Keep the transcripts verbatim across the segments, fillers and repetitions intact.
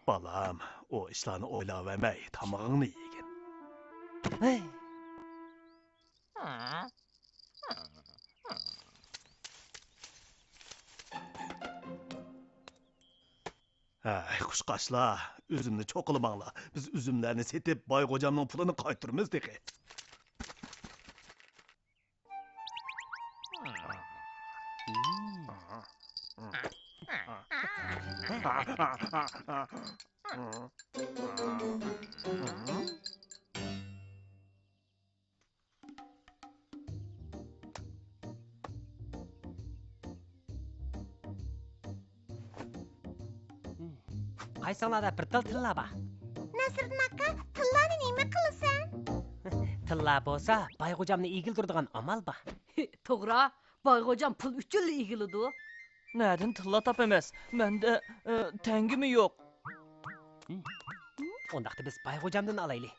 بالام، ئۇ ئىشلارنى ئويلاۋەرمەي، تامىقىڭنى يېگىن. ھەي! ھەي، قۇشقاچلار، ئۈزۈمنى چوقۇلىماڭلار. بىز ئۈزۈملەرنى سېتىپ، بايغوجامنىڭ پۇلىنى قايتۇرىمىز تېخى. قايسىڭلاردا بىر تال تىللا بار؟ نەسىردىن ئاكا، تىللانى نېمە قىلىسەن؟ تىللا بولسا، بايغوجامنى ئېگىلدۈرىدىغان ئامال بار. توغرا، بايغوجام پۇل ئۈچۈنلا ئېگىلىدۇ. نەدىن تىللا تاپىمىز؟ مەندە، ئە، تەڭگىمۇ يوق. ئۇنداقتا بىز بايغوجامدىن ئالايلى.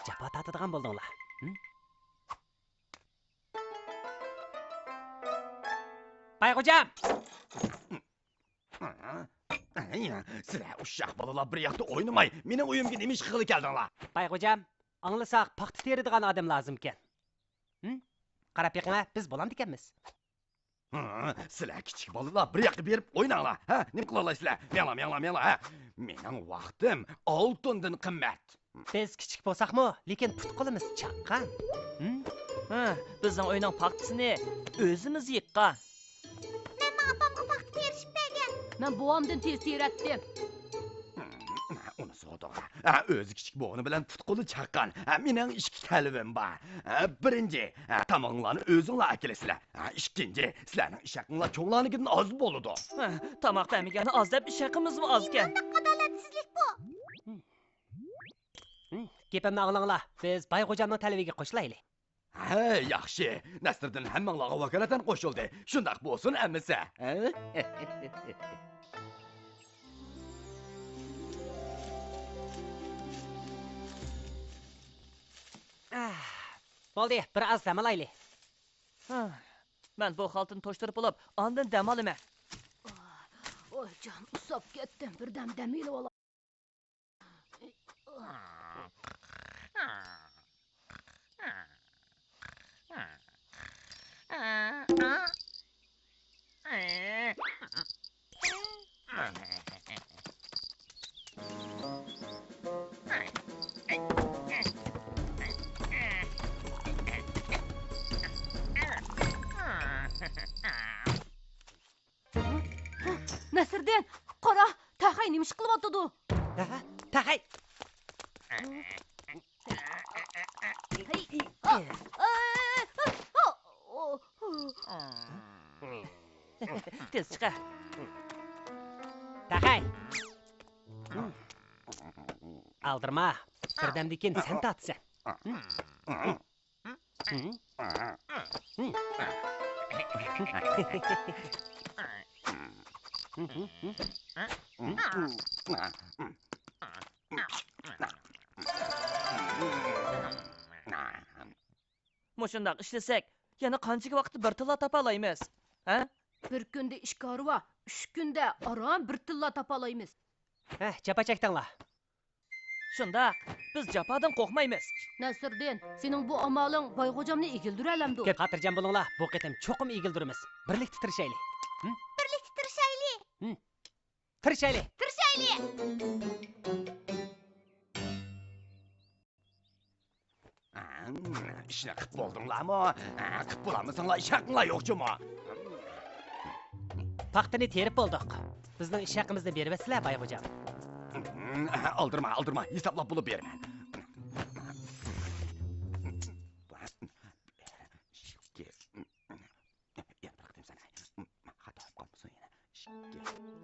جاپا تارتىدىغان بولدۇڭلار. بايغوجام! سىلەر ئۇششاق بالىلار بىر ياقتا ئوينىماي، مېنىڭ ئۆيۈمگە نېمە ئىش قىلغىلى كەلدىڭلار؟ بايغوجام، ئاڭلىساق، پاختا تېرىيدىغان ئادەم لازىمكەن. ھىم؟ قاراپ بېقىڭە، بىز بولامدىكەنمىز؟ ھە، سىلەر كىچىك بالىلار بىر ياققا بېرىپ ئويناڭلار. ھە، نېمە قىلالايسىلەر؟ مېڭىڭلار، مېڭىڭلار، مېڭىڭلار، ھە. مېنىڭ ۋاقتىم ئالتۇندىن قىممەت. بىز كىچىك بولساقمۇ، لېكىن پۇت-قولىمىز چاققان. ھىم؟ ھە، بىزنىڭ ئۆينىڭ پاختىسىنى ئۆزىمىز يىغقان. مەن ماڭا ئاپامغا پاختا تېرىشىپ بەرگەن. مەن بوۋامدىن تېز تېرەتتىم. ئۇنى سوتۇڭ. ھە، ئۆزى كىچىك بولغىنى بىلەن پۇت-قولى چاققان. ھە، مېنىڭ ئىككى تەلىپىم بار. ھە، بىرىنچى، ھە، تامىقىڭلارنى ئۆزۈڭلار ئەكېلىسىلەر. ھە، ئىككىنچى، سىلەرنىڭ ئىش ھەققىڭلار چوڭلارنىڭكىدىن ئاز بولىدۇ. ھە، تاماق بەرمىگەننى ئاز دەپ، ئىش ھەققىمىزمۇ ئازكەن. قانداق ئادالەتسىزلىك بۇ؟ ھىم، گېپىمنى ئاڭلاڭلار. بىز بايغوجامنىڭ تەلىپىگە قوشۇلايلى. ھە، ياخشى. نەسىردىن ھەممىڭلارغا ۋاكالىتەن قوشۇلدى. شۇنداق بولسۇن ئەمىسە. ھە؟ بولدى، بىر ئاز دەم ئالايلى. مەن بۇ خالتىنى توشتۇرۇپ بولۇپ، ئاندىن دەم ئالىمەن. ۋاي جان، ئۇسساپ كەتتىم. بىردەم دەم ئېلىۋالاي. نەسىردىن، قارا، تەخەي نېمە ئىش قىلىۋاتىدۇ؟ ھە؟ تەخەي! تېز چىقە. تەخەي! ئالدىرىما، بىردەمدىن كېيىن سەن تارتىسەن. مۇشۇنداق ئىشلىسەك، يەنە قانچىكى ۋاقىتتا بىر تىللا تاپالايمىز؟ ھە؟ بىر كۈندە ئىككى ھارۋا، ئۈچ كۈندە ئاران بىر تىللا تاپالايمىز. ھە، جاپا چەكتىڭلار. شۇنداق، بىز جاپادىن قورقمايمىز. نەسىردىن، سېنىڭ بۇ ئامالىڭ بايغوجامنى ئېگىلدۈرەلەمدۇ؟ كۆپ خاتىرجەم بولۇڭلار، بۇ قېتىم چوقۇم ئېگىلدۈرىمىز. بىرلىكتە تىرىشايلى. ھىم؟ بىرلىكتە تىرىشايلى. ھىم. تىرىشايلى. تىرىشايلى. ئىشنى قىپ بولدۇڭلارمۇ؟ قىپ بولالمىساڭلار، ئىش ھەققىڭلار يوق جۇمۇ. پاختىنى تېرىپ بولدۇق. بىزنىڭ ئىش ھەققىمىزنى بېرىۋەتسىلە، بايغوجام. ئالدىرىما، ئالدىرىما، ھېسابلاپ بولۇپ بېرىمەن.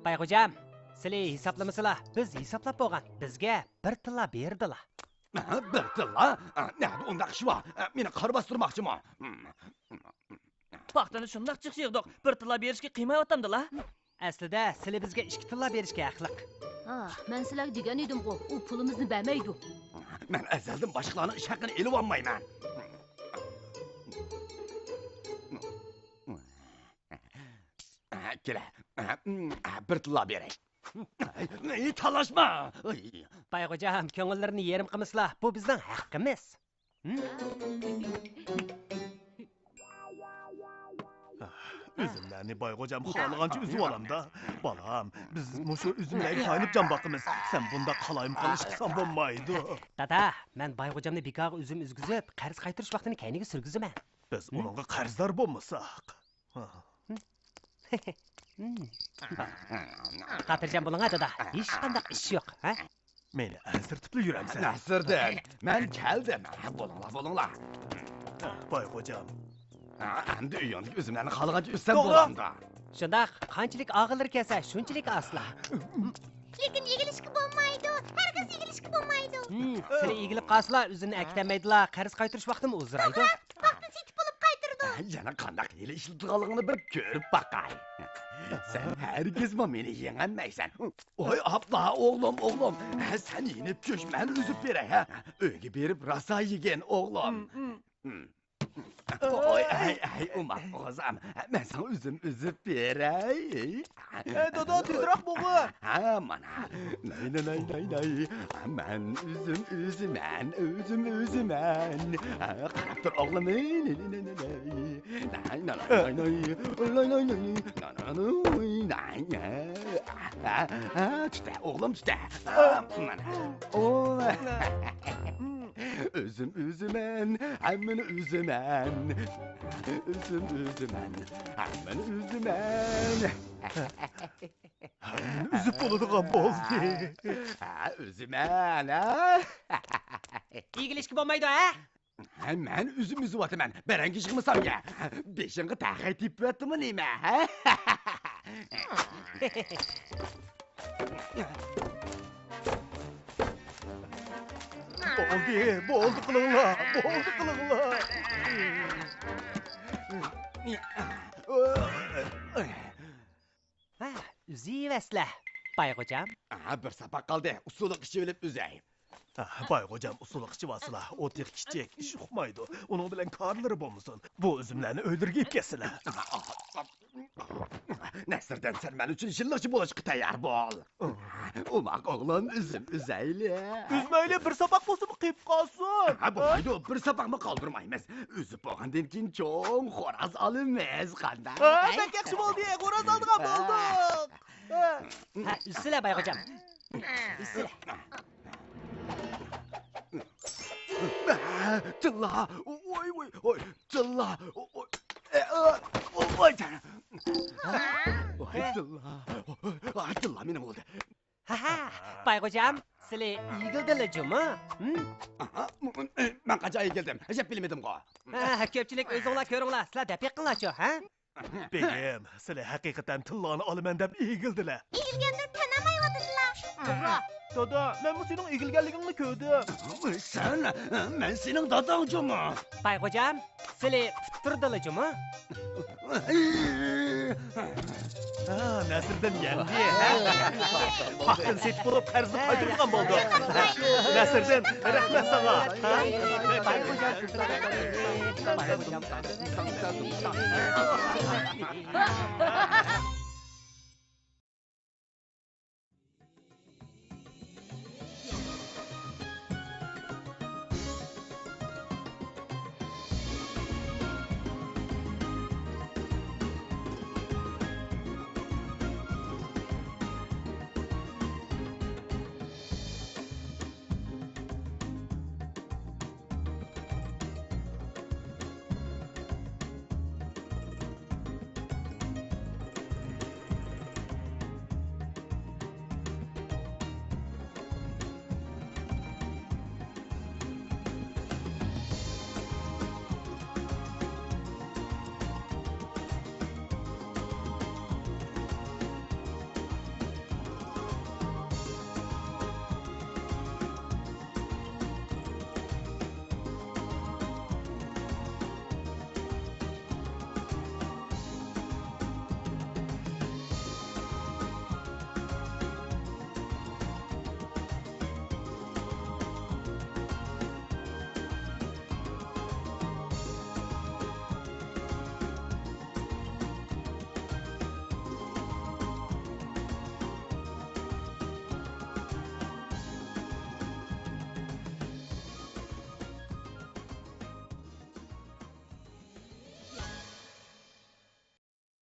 بايغوجام، سىلى ھېسابلىمىسىلا، بىز ھېسابلاپ بولغان، بىزگە بىر تىللا بېرىدىلا. بىر تىللا؟ نەدە ئۇنداق ئىش بار؟ مېنى قارا باستۇرماقچىمۇ؟ پاختىنى شۇنداق جىق يىغدۇق، بىر تىللا بېرىشكە قىيمايۋاتامدىلا. ئەسلىدە سىلى بىزگە ئىككى تىللا بېرىشكە ھەقلىق. ھا، مەن سىلەرگە دېگەن ئىدىمغۇ، ئۇ پۇلىمىزنى بەرمەيدۇ. مەن ئەزەلدىن باشقىلارنىڭ ئىش ھەققىنى ئېلىۋالمايمەن. كېلە، بىر تىللا بېرەي. ئەي، تالاشما! ئەي. بايغوجام، كۆڭۈللىرىنى يېرىم قىلمىسىلا، بۇ بىزنىڭ ھەققىمىز. ھىم؟ ئۈزۈملەرنى بايغوجام خالىغانچە ئۈزۈۋالامدا. بالام، بىز مۇشۇ ئۈزۈملەرگە تايىنىپ جان باقىمىز. سەن بۇنداق قالايمىقان ئىش قىلساڭ بولمايدۇ. دادا، مەن بايغوجامنى بىكارغا ئۈزۈم ئۈزگۈزۈپ، قەرز قايتۇرۇش ۋاقتىنى كەينىگە سۈرگۈزىمەن. بىز ئۇنىڭغا قەرزدار بولمىساق. خاتىرجەم بولۇڭ ھە، دادا. ھېچقانداق ئىش يوق، ھە؟ مېنى ئەنسىرىتىپلا يۈرەمسەن؟ نەسىردىن، مەن كەلدىم. بولۇڭلار، بولۇڭلار. بايغوجام. ئەمدى ئۆيۈڭدىكى ئۈزۈملەرنى خالىغانچە ئۈزسەم بولامدۇ؟ شۇنداق، قانچىلىك ئاغىلىرى كەلسە، شۇنچىلىك ئاسلا. لېكىن ئېگىلىشكە بولمايدۇ، ھەرگىز ئېگىلىشكە بولمايدۇ. ھىم، سىلى ئېگىلىپ قالسىلا، ئۈزۈمنى ئەكېتەلمەيدىلا، قەرز قايتۇرۇش ۋاقتىمۇ ئۇزىرايدۇ. توغرا، ۋاقتىنى سېتىپ بولۇپ قايتۇرىدۇ. يەنە قانداق ھىيلە ئىشلىتىدىغانلىقىنى بىر كۆرۈپ باقاي. سەن ھەرگىزمۇ مېنى يېڭەلمەيسەن. ۋاي ئاپلا، ئوغلۇم، ئوغلۇم. سەن يېنىپ چۈش، مەن ئۈزۈپ بېرەي، ھە؟ ئۆيگە بېرىپ راسا يېگىن، ئوغلۇم. ۋاي، ھەي، ھەي، ئوماق ئوغۇزام، مەن ساڭا ئۈزۈم ئۈزۈپ بېرەي. ھەي، دادا، تېزرەك بولغۇ. ھە، مانا. ناي، ناي، ناي، ناي، ناي. مەن ئۈزۈم ئۈزىمەن، ئۈزۈم ئۈزىمەن. قاراپ تۇر، ئوغلۇم. ناي، ناي، ناي، ناي، ناي. ناي، ناي، ناي، ناي. ناي، ناي، ناي، ناي. ناي، ناي، ناي، ناي. ھە، ھە، ھە، تۇتە، ئوغلۇم، تۇتە. مانا. ئۇزۇم ئۈزىمەن، ھەممىنى ئۈزىمەن. ئۈزۈم ئۈزىمەن، ھەممىنى ئۈزىمەن. ھەممىنى ئۈزۈپ بولىدىغان بولدى. ھە، ئۈزىمەن، ھە. ئېگىلىشكە بولمايدۇ، ھە؟ ھە، مەن ئۈزۈم ئۈزۈۋاتىمەن. بەرەڭگە يىغمىسام يە. بېشىڭغا تەخەي تېپىۋەتتىمۇ نېمە، ھە؟ بولدى، بولدى قىلىڭلار، بولدى قىلىڭلار. ھە، ئۈزۈۋەرسىلە، بايغوجام. ھە، بىر ساپاق قالدى، ئۇسسۇلۇق ئىچىۋېلىپ ئۈزەي. ھە، بايغوجام ئۇسسۇلۇق ئىچىۋالسىلا، ئۇ تېخى كىچىك، ئىش ئۇقمايدۇ. ئۇنىڭ بىلەن كارلىرى بولمىسۇن. بۇ ئۈزۈملەرنى ئۆيلىرىگە ئېلىپ كەتسىلە. نەسىردىن، سەن مەن ئۈچۈن يىللىقچى بولۇشقا تەييار بول. ئوماق ئوغلۇم، ئۈزۈم ئۈزەيلى. ئۈزمەيلى، بىر ساپاق بولسىمۇ قېلىپ قالسۇن. ھە، بولمايدۇ، بىر ساپاقمۇ قالدۇرمايمىز. ئۈزۈپ بولغاندىن كېيىن چوڭ خوراز ئالىمىز، قانداق؟ ھە، بەك ياخشى بولدى، خوراز ئالىدىغان بولدۇق. ھە، ئۈزسىلە، بايغوجام. ئۈزسىلە. تىللا! ۋوي، ۋوي، ۋوي! تىللا! ۋوي! ۋوي! ۋوي، تىللا! ۋوي، تىللا مېنىڭ بولدى. ھەھە، بايغوجام، سىلى ئېگىلدىلا جۇمۇ؟ ھىم؟ ئاھا، مەن قانچە ئېگىلدىم، ھېساب بىلمىدىمغۇ. ھە، كۆپچىلىك ئۆزۈڭلار كۆرۈڭلار، سىلەر دەپ بېقىڭلارچۇ، ھە؟ بېگىم، سىلى ھەقىقەتەن تىللانى ئالىمەن دەپ ئېگىلدىلە. ئېگىلگەندە تەنەمەيۋاتىدىلا. توغرا. دادا، مەنمۇ سېنىڭ ئېگىلگەنلىكىڭنى كۆردۈم. سەن، مەن سېنىڭ داداڭ جۇمۇ. بايغوجام، سىلى تۇتتۇردىلا جۇمۇ. ھا، نەسىردىن يەڭدى. پاختىنى سېتىپ بولۇپ، قەرزنى قايتۇرىدىغان بولدۇق. نەسىردىن، رەھمەت ساڭا.